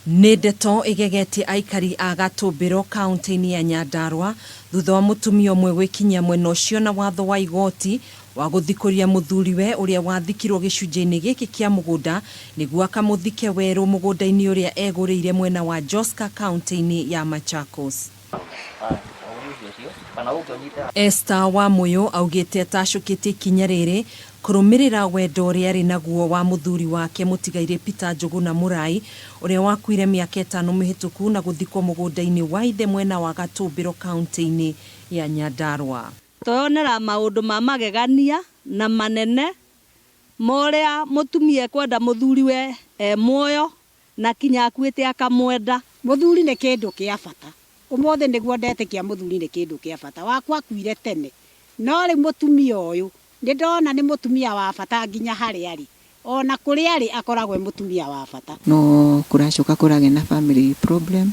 Nĩ ndeto ĩgegetie aikari a Gatũmbĩro kaunti-inĩ ya Nyandarua thutha wa mũtumia ũmwe gwĩkinyia mwena ũcio na watho wa igoti wa gũthikũria mũthuriwe ũrĩa wathikirwo gĩcunjĩ-inĩ gĩkĩ kĩa mũgũnda nĩguo akamũthike werũ mũgũnda-inĩ ũrĩa egũrĩire mwena wa Joska kaunti-inĩ ya Machakos. Esther Wamũyũ augĩte atacũkĩtie ikinya rĩrĩ kũrũmĩrĩra wendo ũrĩa arĩ naguo wa mũthuri wake mũtigairĩ Peter Njũgũna Mũrai ũrĩa wakuire mĩaka ĩtano mĩhĩtũku na gũthikwo mũgũnda-inĩ wa ithe mwena wa Gatũmbĩro kaunti-inĩ ya Nyandarua. Tweyonera maũndũ ma magegania na manene ma ũrĩa mũtumia ekwenda mũthuriwe e muoyo na kinya akuĩte akamwenda. Mũthuri nĩ kĩndũ kĩa bata. Ũmũthĩ nĩguo ndetĩkia mũthuri nĩ kĩndũ kĩa bata. Wakwa akuire tene no rĩu mũtumia ũyũ nĩ ndona nĩ mũtumia wa bata nginya harĩa arĩ. Ona kũrĩa arĩ akoragwo e mũtumia wa bata. No kũracoka kũragĩa na family problem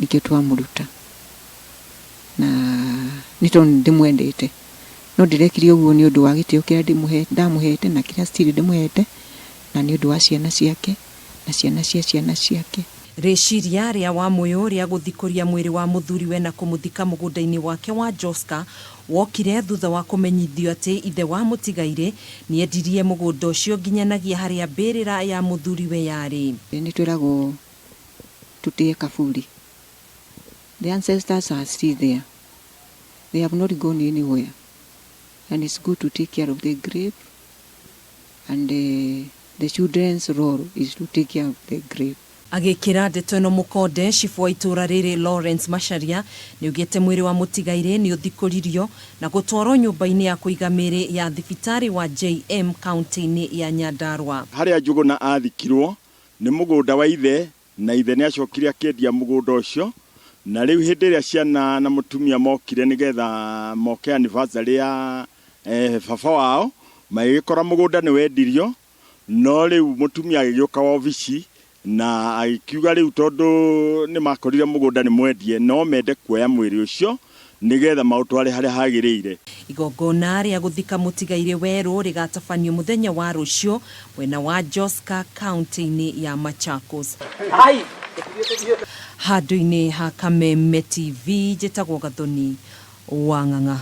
nĩkĩo twamũruta na nĩ tondũ nĩ ndĩmwendete no ndĩrekire ũguo nĩ ũndũ wa gĩtĩo kĩrĩa ndamũhete na kĩrĩa still ndĩmũhete na nĩ ũndũ wa ciana ciake na ciana cia ciana ciake. Rĩciria rĩa Wamũyũ rĩa gũthikũria mwĩrĩ wa mũthuriwe na kũmũthika mũgũnda-inĩ wake wa Joska wokire thutha wa kũmenyithio atĩ ithe wa mũtigairĩ nĩendirie mũgũnda ũcio nginyanagia harĩa mbĩrĩra ya mũthuriwe yarĩ. Nĩ twĩragwo tũtĩe kaburi. The ancestors are still there. They have not gone anywhere. And it's good to take care of the grave. And the children's role is to take care of the grave. Agĩkĩra ndeto ĩno mũkonde, cibũ wa itũũra rĩrĩ Lawrence Macharia nĩaugĩte mwĩrĩ wa mũtigairĩ nĩũthikũririo na gũtwarwo nyũmba-inĩ ya kũiga mĩĩrĩ ya thibitarĩ wa JM kaunti-inĩ ya Nyandarua. Harĩa Njũgũna athikirwo nĩ mũgũnda wa ithe na ithe nĩ acokire akĩendia mũgũnda ũcio na rĩu hĩndĩ ĩrĩa ciana na mũtumia mokire nĩgetha moke anniversary ya baba wao magĩgĩkora mũgũnda nĩ wendirio no rĩu mũtumia agĩgĩũka wabici na agĩkiuga rĩu tondũ nĩ makorire mũgũnda nĩ mwendie no mende kuoya mwĩrĩ ũcio nĩgetha maũtware harĩa hagĩrĩire. Igongona rĩa gũthika mũtigairĩ werũ rĩgatabanio mũthenya wa rũciũ mwena wa Joska kaunti-inĩ ya Machakos. Handũ-inĩ ha Kameme TV njĩtagwo Gathoni wa Ng'ang'a.